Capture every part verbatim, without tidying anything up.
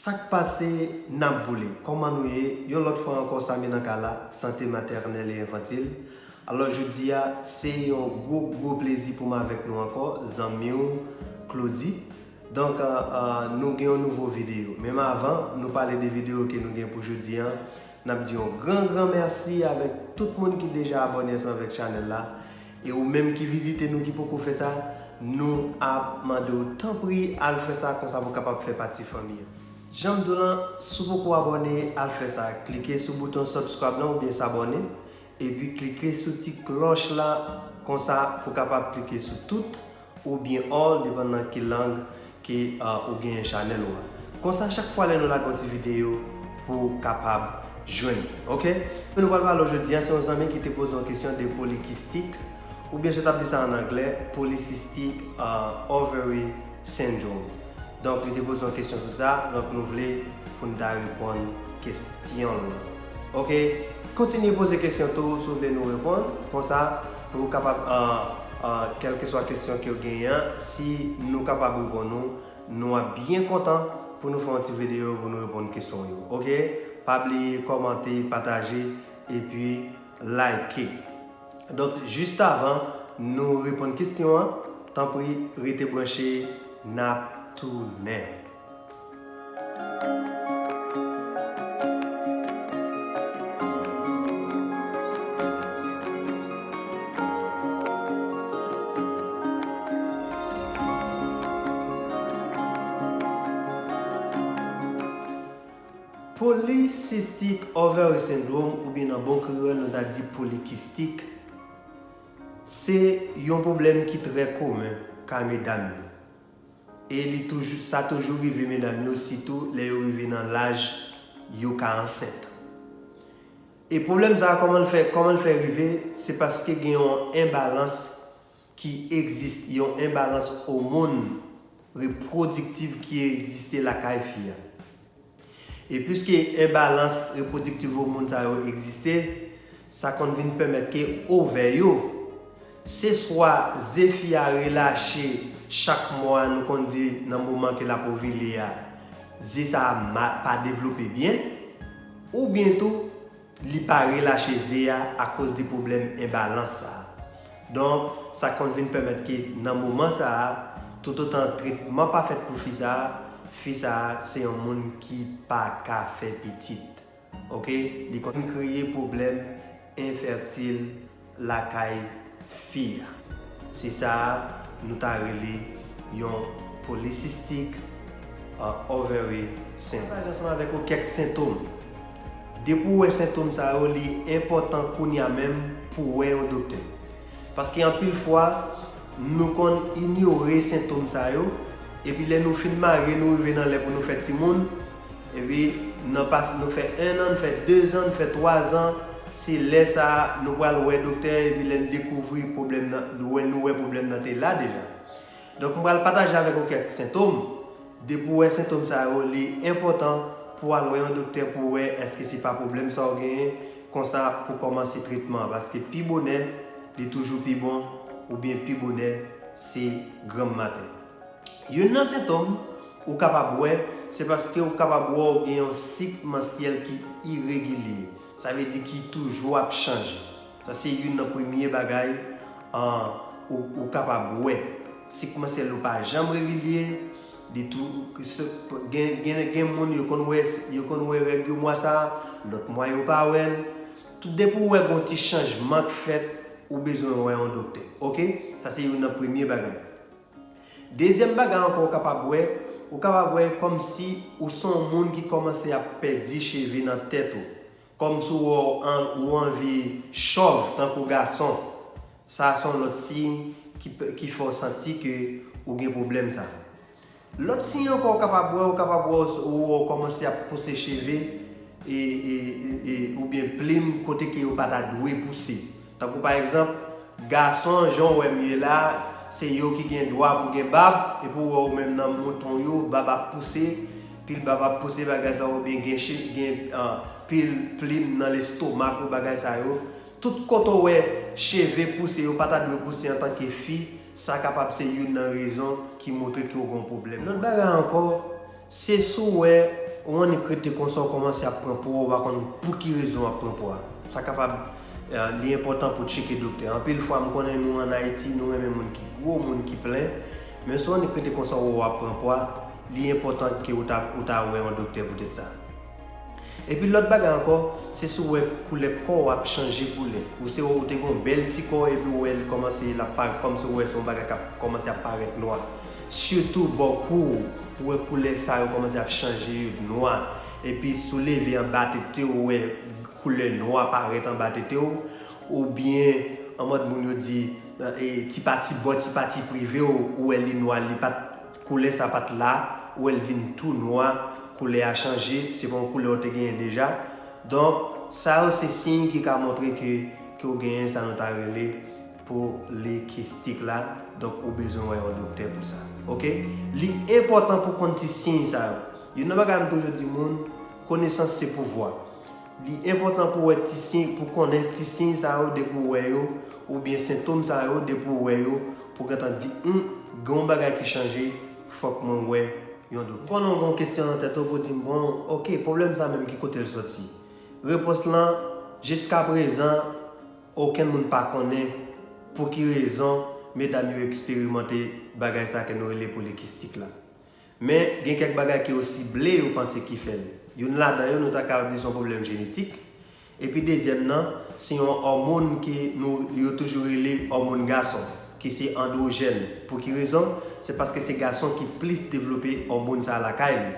Sa k pase, n ap boule. Kòman nou ye? Yon lòt fwa ankò, Samy nan kay la, Santé Maternelle et Infantile. Alò, jodi a, se yon gwo, gwo plezi pou m avèk nou ankò, zanmi w, Claudy. Donk, euh, euh, nou gen yon nouvo videyo. Men avan nou pale de videyo ke nou gen pou jodi a, n ap di yon gran, gran mèsi avèk tout moun ki deja abòne ansanm avèk chanèl la. E ou menm ki vizite nou ki poko fè sa, nou ap mande w tanpri al fè sa konsa pou w kapab fè pati fanmi an. Jan m di w lan, si w poko abòne, al fè sa. Klike sou bouton subscribe lan oubyen s'abonner. Epi klike sou ti klòch la konsa pou w kapab klike sou tout oubyen all, depann nan ki lang ke, uh, ou genyen chanèl ou a. Konsa, chak fwa lè nou lage yon ti videyo pou w kapab jwenn li, oke? Nou pral pale jodi a, se yon zanmi ki te poze yon kesyon de polikistik, oubyen si w t ap di sa an anglè, polycystic, uh, ovary syndrome. Donk, li te poze yon kesyon sou sa, donk nou vle pou n ta reponn kesyon l lan. Oke? Kontinye poze kesyon tou si w vle nou reponn, konsa pou w kapab, uh, uh, kèlkeswa kesyon ke w genyen an, si nou kapab reponn ou, nou ap byen kontan pou nou fè yon ti videyo pou nou reponn kesyon w yo. Oke? Pa bliye kòmante, pataje, epi like. Donk, jis avan nou reponn kesyon an, tanpri rete branche, n ap tounen. Polycystic ovary syndrome, oubyen nan bon kreyòl, nou ta di polikistik, se yon pwoblèm ki trè komen kay medam yo. E li toujou, sa toujou rive medam yo, sitou lè yo rive nan laj yo ka ansent. E pwoblèm sa a, kòman l fè, kòman l fè rive? Se paske gen yon enbalans ki egziste, yon enbalans òmòn repwodiktif ki egziste lakay fi a. E piske enbalans repwodiktif òmòn sa yo egziste, sa konn vin pèmèt ke ovè yo, se swa ze fi a relache chak mwa, nou konn di nan moman ke l ap ovile a, ze sa a ma-, pa devlope byen, oubyen tou, li pa relache ze a akoz de pwoblèm enbalans sa a. Donk, sa konn vin pèmèt ke nan moman sa a, toutotan tretman pa fèt pou fi sa a, fi sa a se yon moun ki pa ka fè pitit. Oke? Li konn kreye pwoblèm enfètil lakay fi a. Se sa a nou ta rele yon polycystic, uh, ovary syndrome. Pataje ansanm avèk ou kèk sentòm. Depi w wè sentòm sa yo, li enpòtan kounye a menm pou w wè yon doktè. Paske anpil fwa, nou konn inyore sentòm sa yo, epi lè nou fin marye, nou rive nan lè pou nou fè timoun, epi nan pas, nou fè en an, nou fè de zan, nou fè twa zan, se lè sa a nou pral wè doktè, epi lè n dekouvri pwoblèm nan, nou wè, nou wè pwoblèm nan te la deja. Donk, m pral pataje avèk ou kèk sentòm. Depi w wè sentòm sa yo, li enpòtan pou w al wè yon doktè pou w wè èske se pa pwoblèm sa w genyen, konsa pou kòmanse tretman an, paske pi bonè, li toujou pi bon, oubyen pi bonè, se granm maten. Youn nan sentòm ou kapab wè, se paske ou kapab wè w gen yon sik mansyèl ki iregilye. Sa vle di ki toujou ap chanje. Sa se youn nan premye bagay, an, ou, ou kapab wè. Sik mansyèl ou pa janm regilye, li tou, se, gen, gen, gen moun yo konn wè, yo konn wè règ yo mwa sa a, lòt mwa yo pa wè l. Tout depi w wè gon ti chanjman k fèt, ou bezwen wè yon doktè. Oke? Sa se youn nan premye bagay. Dezyèm bagay ankò ou kapab wè, ou kapab wè kòmsi ou se yon moun ki kòmanse ap pèdi cheve nan tèt ou. Kòmsi w wè w an-, ou anvi chòv tankou gason. Sa a se yon lòt siy ki pe-, ki fè w santi ke ou gen pwoblèm sa a. Lòt siy ankò ou kapab wè, ou kapab wè w, ou wè w kòmanse ap pouse cheve, e, e, e, e, oubyen plim kote ke yo pa ta dwe pouse. Tankou pa egzanp, gason, jan w wè m ye la, se yo ki gen dwa pou gen bab, epi w wè w menm nan mouton yo, bab ap pouse, pil bab ap pouse, bagay sa yo, oubyen gen che-, gen, ah, pil plim nan lestomak ou, bagay sa yo. Tout kote w wè cheve pouse, yo pa ta dwe pouse antanke fi, sa kapab se youn nan rezon ki montre ke w gen yon pwoblèm. Lòt bagay ankò, se si w wè Ou annik rete konsa, ou kòmanse ap pran pwa, ou pa konn pou ki rezon w ap pran pwa. Sa kapab, eh, li enpòtan pou tcheke doktè. Anpil fwa, m konnen nou ann Ayiti, nou renmen moun ki gwo, moun ki plen. Men si w annik rete konsa, ou wè w ap pran pwa, li enpòtan ke ou ta, ou ta wè yon doktè poutèt sa. Epi lòt bagay ankò, se si w wè koulè kò w ap chanje koulè. Ou se ou te gen yon bèl ti kò epi w wè l kòmanse l ap parèt kòmsi w wè se yon bagay k ap kòmanse ap parèt nwa. Sitou bò kou w, ou wè koulè sa yo kòmanse ap chanje yo nwa. Epi si w leve anba tete w, ou wè koulè nwa parèt anba tete w. Oubyen an mòd moun yo di, eh, ti pati bò, ti pati prive w, ou wè li nwa, li pa t, koulè sa pa t la, ou wè l vin tou nwa, koulè a chanje, se pa yon koulè w te genyen deja. Donk, sa yo se siy ki ka montre ke, ke w genyen sa nou ta rele polikistik la. Donk, ou bezwen wè yon doktè pou sa. Oke? Li enpòtan pou konn ti siy sa yo. Youn nan bagay m toujou di moun, konesans se pouvwa. Li enpòtan pou wè ti siy, pou konnen ti siy sa yo depi w wè yo, oubyen sentòm sa yo depi w wè yo, pou w gentan di, "Hum, gen yon bagay ki chanje, fòk mwen wè yon doktè." M konnen w gen yon kesyon nan tèt ou pou w di m, "Bon, oke, pwoblèm sa menm ki kote l sòti?" Repons lan, jiskaprezan, okenn moun pa konnen pou ki rezon medam yo eksperimante bagay sa ke nou rele polikistik la. Men, gen kèk bagay ke yo sible, yo panse ki fè l. Youn ladan yo, nou ta kapab di se yon pwoblèm jenetik. Epi dezyèm nan, se yon òmòn ke nou, yo toujou rele òmòn gason, ki se andwojèn. Pou ki rezon? Se paske se gason ki plis devlope òmòn sa a lakay li.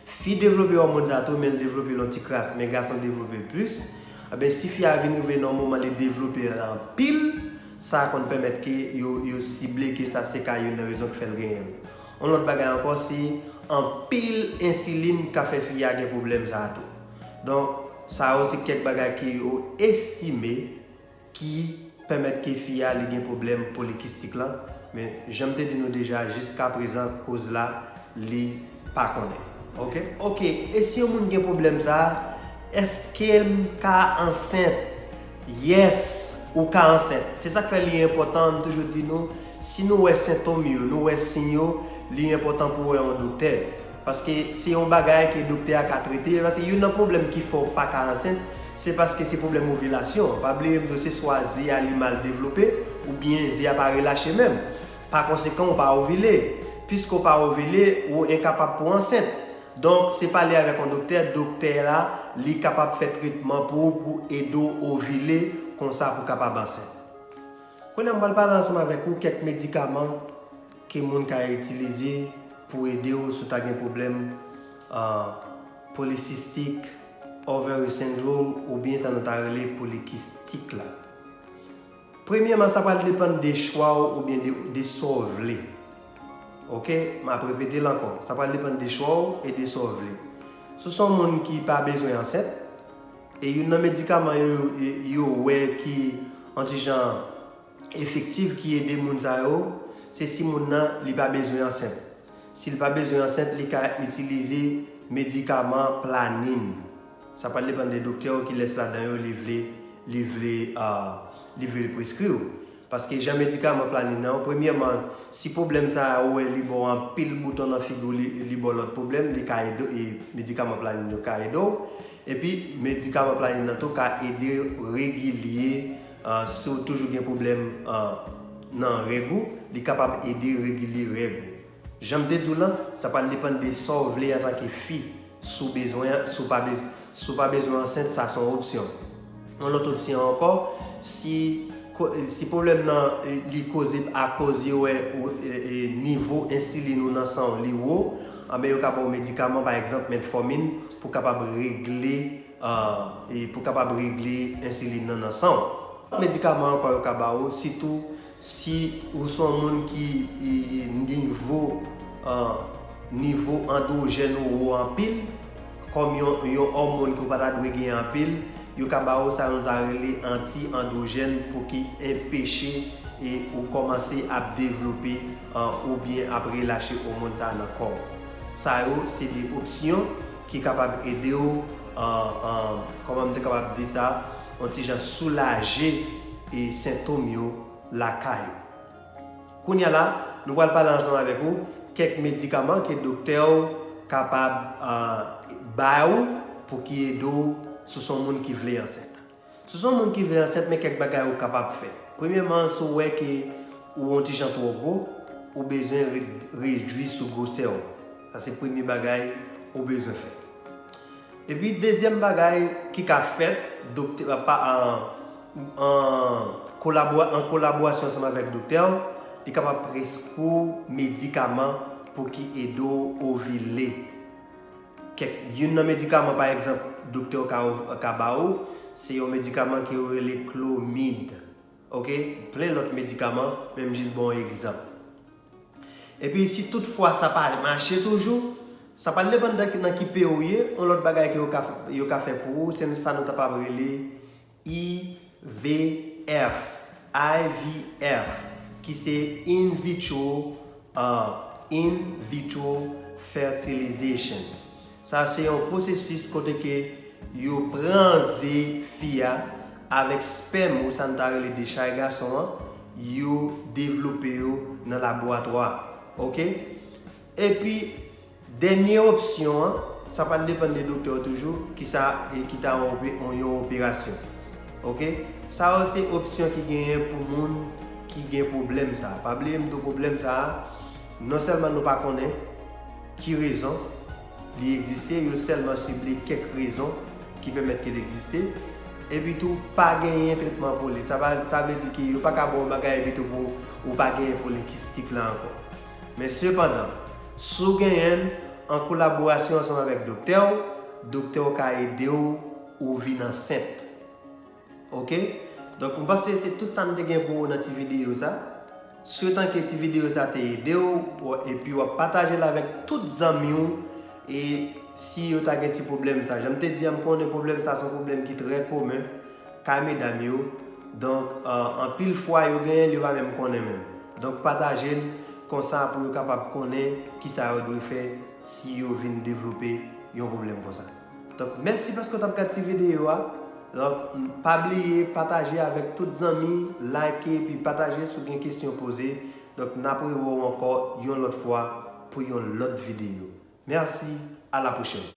Fi devlope òmòn sa a tou, men l devlope l yon ti kras, men gason devlope l plis. Enben, si fi a vin rive nan yon moman li devlope l anpil, sa konn pèmèt ke yo, yo sible ke sa se ka youn nan rezon ki fè l genyen l. Yon lòt bagay ankò, se anpil ensilin ka fè fi a gen pwoblèm sa a tou. Donk, sa yo se kèk bagay ke yo estime ki pèmèt ke fi a li gen pwoblèm polikistik lan. Men, jan m te di nou deja, jiskaprezan, koz la, li pa konnen. Oke? Oke, e si yon moun gen pwoblèm sa a, èske m ka ansent? Yes, ou ka ansent. Se sa k fè li enpòtan, m toujou di nou, si nou wè sentòm yo, nou wè siy yo, li enpòtan pou wè yon doktè. Paske se yon bagay ke doktè a ka trete, paske youn nan pwoblèm ki fè w pa ka ansent, se paske se pwoblèm ovilasyon. Pa bliye m di w se swa ze a li mal devlope, oubyen ze a pa relache menm. Pa konsekan, ou pa ovile. Piske w pa ovile, ou enkapab pou w ansent. Donk, se pale avèk yon doktè, doktè la, li kapab fè tretman pou ou, pou ede w ovile, konsa pou w kapab ansent. Kounye a, m pral pale ansanm avèk ou kèk medikaman ke moun ka itilize pou ede w si w ta gen pwoblèm, ah, polycystic ovary syndrome oubyen sa nou ta rele polikistik la. Premyèman, sa pral depann de chwa w oubyen de, de sa w vle. Oke? M ap repete l ankò. Sa pral depann de chwa w e de sa w vle. Si w se yon moun ki pa bezwen ansent, e youn nan medikaman yo, yo, yo wè ki yon ti jan efektif ki ede moun sa yo, se si moun nan li pa bezwen ansent. Si l pa bezwen ansent, li ka itilize medikaman planin. Sa pral depann de doktè w kilès ladan yo li vle, li vle, ah, li vle preskri w. Paske jan medikaman planin nan, premyèman, si pwoblèm sa a ou wè li ba w anpil bouton nan figi w, li, li ba w lòt pwoblèm, li ka ede, e medikaman planin yo ka ede w. Epi, medikaman planin nan tou ka ede regilye, ah, si w toujou gen pwoblèm, ah, nan règ ou, li kapab ede regilye règ ou. Jan m te di w lan, sa pral depann de sa w vle antanke fi, si w bezwen, si w pa bez-, si w pa bezwen ansent, sa se yon opsyon. Yon lòt opsyon ankò, si, ko-, si pwoblèm nan, eh, li koze akoz yo wè ou, eh, eh, nivo ensilin ou nan san w li wo, anben yo ka ba w medikaman, pa egzanp, metfòmin, pou kapab regle, ah, e pou kapab regle ensilin nan nan san w. Medikaman ankò yo ka ba w, sitou si ou se yon moun ki, e, e, nivo, ah, nivo andwojèn ou wo anpil, kòm yon, yon òmòn ke w pa ta dwe genyen anpil, yo ka ba w sa nou ta rele anti-andwojèn pou ki enpeche e ou kòmanse ap devlope, ah, oubyen ap relache òmòn sa nan kò w. Sa yo se de opsyon ki kapab ede w, ah, ah, kòman m te kapab di sa, yon ti jan soulaje e sentòm yo lakay ou. Kounye a la, nou pral pale ansanm avèk ou kèk medikaman ke doktè w kapab, ah, ba ou pou ki ede w si w se yon moun ki vle ansent. Si w se yon moun ki vle ansent, men kèk bagay ou kapab fè. Premyèman, si w wè ke ou yon ti jan twò gwo, ou bezwen re- redui sou gwosè w. Sa se premye bagay ou bezwen fè. Epi dezyèm bagay ki ka fèt, doktè pa an, an, kolabora- an kolaborasyon ansanm avèk doktè w, li kapab preskri w medikaman pou ki ede w ovile. Kèk youn nan medikaman, pa egzanp, doktè w ka, ka ba ou, se yon medikaman ke yo rele Clomid. Oke? Plen lòt medikaman, men m jis ba w yon egzanp. Epi si toutfwa sa pa mache toujou, sa pral depann de nan ki peyi w ye, yon lòt bagay ke yo ka, yo ka fè pou ou, se sa nou kapab rele I V F, I V F, ki se in vitro, uh, in vitro fertilization. Sa se yon pwosesis kote ke yo pran ze fi a avèk spèm ou sa n ta rele dechay gason an, yo devlope yo nan laboratwa. Oke? Epi dènye opsyon an, sa pral depann de doktè w toujou, ki sa e ki ta yon ope- yon, yon operasyon. Oke? Sa yo se opsyon ki genyen pou moun ki gen pwoblèm sa. Pa bliye m di w pwoblèm sa, non sèlman nou pa konnen ki rezon li egziste, yo sèlman sible kèk rezon ki pèmèt ke l egziste. Epi tou, pa genyen tretman pou li. Sa, pa, sa vle di ke yo pa ka ba w bagay epi tou pou ou pa genyen polikistik la ankò. Men sepandan, si w genyen l an kolaborasyon ansanm avèk doktè w, doktè w ka ede w ou vin ansent. Oke? Donk, m panse se tout sa n te gen pou ou nan ti videyo sa. Swetan ke ti videyo sa te ede w, w- epi w ap pataje l avèk tout zanmi w, e si yo ta gen ti pwoblèm sa. Jan m te di a, m konnen pwoblèm sa se yon pwoblèm ki trè komen kay medam yo. Donk, uh, anpil fwa yo genyen l, yo pa menm konnen menm. Donk, pataje l, konsa pou yo kapab konnen kisa yo dwe fè si yo vin devlope yon pwoblèm konsa. Donk, mèsi paske w t ap gad ti videyo a. Donk, pa bliye pataje avèk tout zanmi, like epi pataje si w gen kesyon poze. Donk, n ap rewè w ankò yon lòt fwa pou yon lòt videyo. Mèsi, a la pwochèn.